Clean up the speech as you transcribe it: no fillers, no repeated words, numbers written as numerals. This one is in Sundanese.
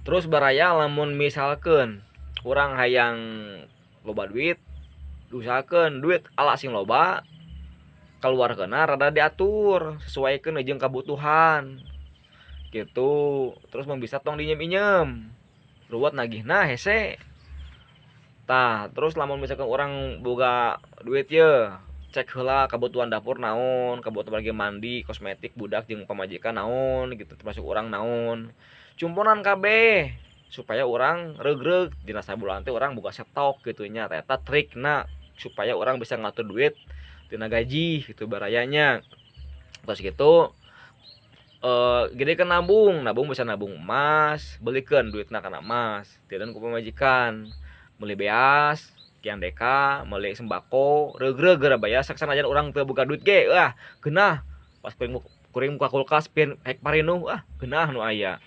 Terus baraya, lamun misalkan urang hayang loba duit, usahakeun duit ala sing loba, keluarkeunna rada diatur, sesuaikeun jeung kabutuhan gitu. Terus mun bisa tong diinjem-injem, ruwet nagihna, hese. Tah, terus lamun misalkan urang boga duit ye, cek heula kebutuhan dapur naon, kebutuhan bagi mandi, kosmetik budak jeung pamajikan naon gitu, termasuk urang naon, cumponan kabeh supaya urang regreg dina sabulan teh urang boga stok gitu nya. Eta trikna supaya urang bisa ngatur duit tina gaji gitu, barayanya. Terus gitu, gede kan nabung. Nabung bisa nabung emas, belikan duitna kana emas, tidak ku pamajikan beli beas kian deka, beli sembako, regreg geura bayar. Sanajan urang teu boga duit ge, wah, geunah pas kuring kuring buka kulkas pin hek parinuh, ah, geunah nu aya.